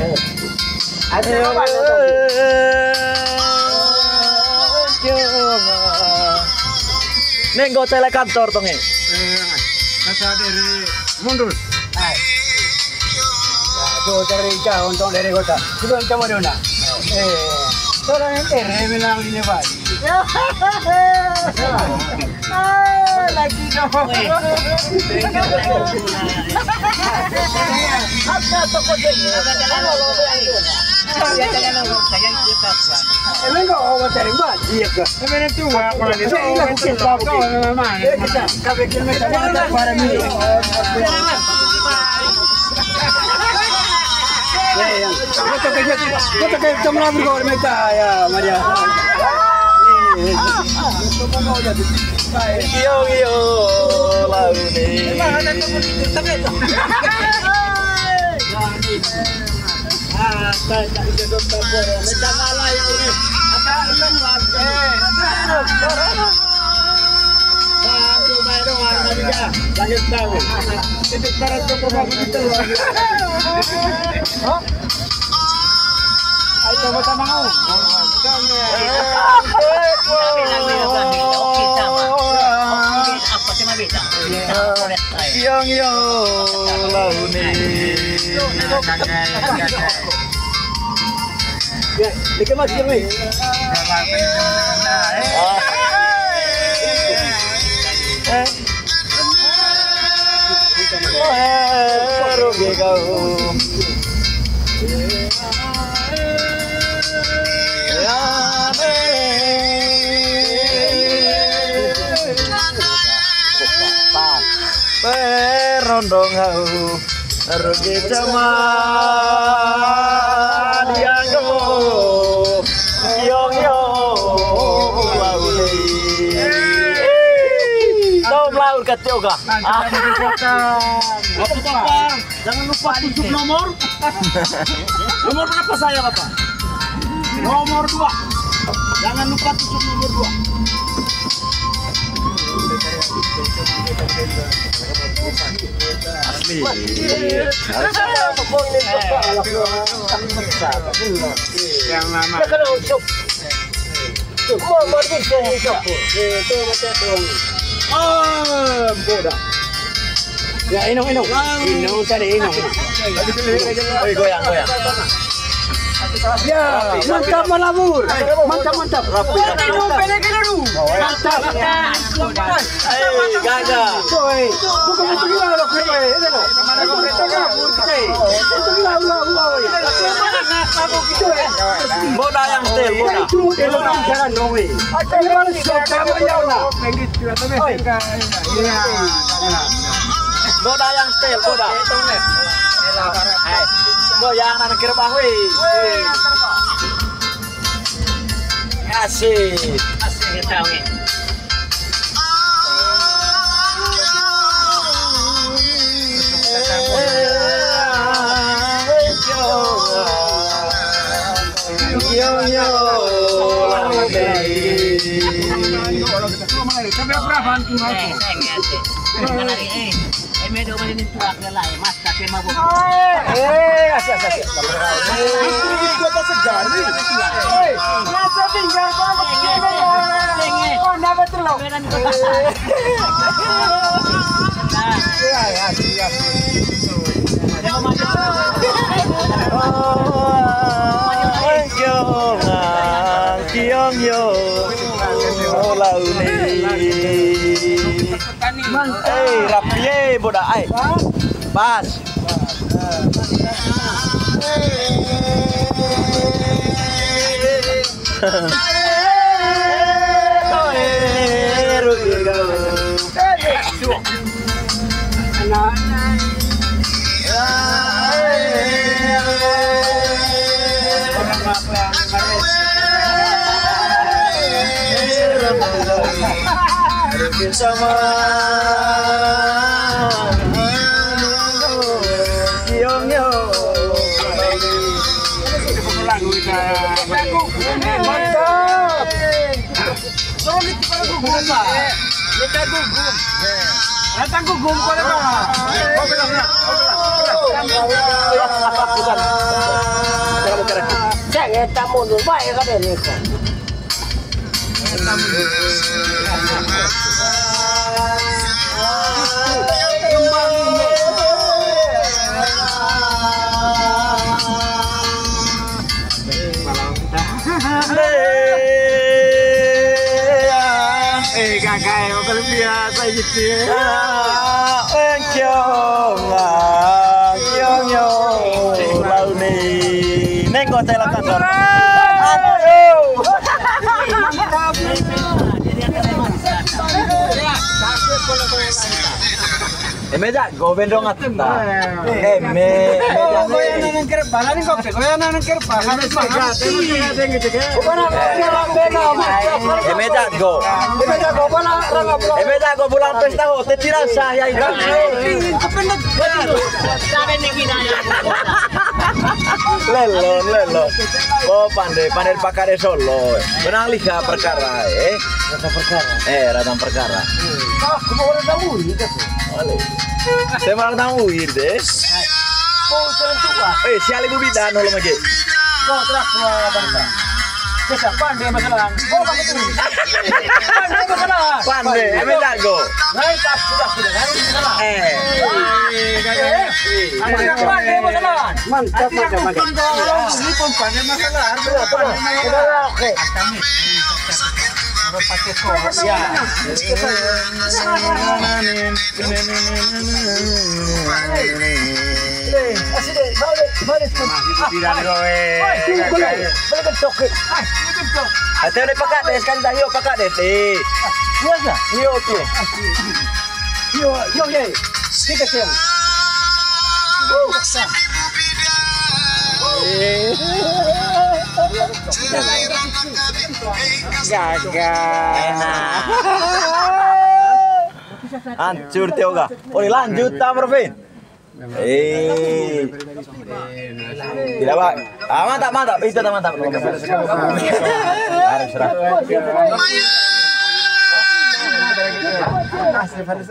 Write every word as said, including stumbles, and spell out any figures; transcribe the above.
Ayo, Bapak, datang. Nenggo cele kantor tong, eh. Eh, kata dari mundur. Hai. Ya, tuh, dari jauh, untung dari kota. Sudah sama Dona. Eh, orang yang kere bilang ini, Pak. Ah, lagi dong. Apa toko deh? Emang kau mau cari buat dia ke? Emang itu apa lagi? Saya nggak mungkin tahu. Ya, kita kabeh kita para mili. Ya, ya. Kota kayak, kota kayak temen aku kalau minta ya, Maria. Iyo, iyo, lalu nih. Hah? Ayo, sama-sama, oh. Apa sih, Mami? Yang yo launi. Ya, dikit masih, Mi. Eh. Rugi kau. Perondong hau. Rugi cama dianggo. Yong, yong. Tahu melaut kata oga. Apa, Bapak? Jangan lupa tujuh nomor. Nomor berapa saya, Bapak? Nomor dua. Jangan lupa tujuh nomor dua. Asli. Yang lama. Mau, mau bisa nih, Cok. Eh, itu macam dong. Ah, bodoh. Ya, inung, inung. Inung tadi, inung. Oi, goyang, goyang. Ya, mantap, Malabur. Mantap, mantap. Mantap. Eh, gaga. Oi, bukan itu gila loh, gue, ini loh. Itu gila, gila, gila, oi. Boda yang setel, boda. Itu dia lo bicara dong, eh. Aku baru siap sama ya, lah. Oi. Boda yang setel, boda. Hai. Bo yang nang kira bah, weh. Asik. Asik kita, weh. Eh, asik, asik, asik. Kota Segari. Hei, masa tinggal banget sini. Oh, kenapa tuh lo? Iya, iya, iya. Kiong, kiong, yo. Launi. Eh, rapi, eh, boda, ai. Pas. Sama. Yong, yong. Mantap. Tolong kita gugum, Pak. Kita gugum. Datang gugum, boleh, Pak? Oke lah, oke lah, oke lah. Apa, bukan? Eta mundur bae ka deh, Niko. Eh, kakak, yang luar biasa gitu ya. Ah, eh, kiong, ah, kiong, yo. Lau nih. Neng kau tela kantor. Aduh. Eme jago, bendong ata. Eme, eme jago. Eme jago. Eme jago, pulang pesta ho, tetiran sah ya itu. Lelon, lelon. Oh, pandai, pandai pakade Solo. Benang liha perkara, eh. Rata perkara. Eh, rata perkara. Ah, aku mau orang tahu ini, kan? Wale. Saya malah tahu ini, deh. Mau jalan tua. Eh, siali bu bidan, halo, mage. Kau telah keluar bangsa. Bisa pandai masalah. Oh, kamu tuh. Pandai masalah. Pandai, eme jago. Lain tas sudah, sudah, lain masalah. Eh. Eh, gagah. Eh, ada pandai masalah. Mantap, mantap, mantap. Ini pun pandai masalah. Harus pandai masalah. Oke. Ate, udah pakat deh, sekali dah, yuk, pakat deh, eh. Iya, iya. Yuk, tuh. Yuk, yuk, yuk. Kita, sayang. Gagal. Hancur, Tio, gak? Oh, lanjut, Tam Rufin. Eh. Tidak, Pak. Ah, mantap, mantap. Itu, mantap. Harus, harus.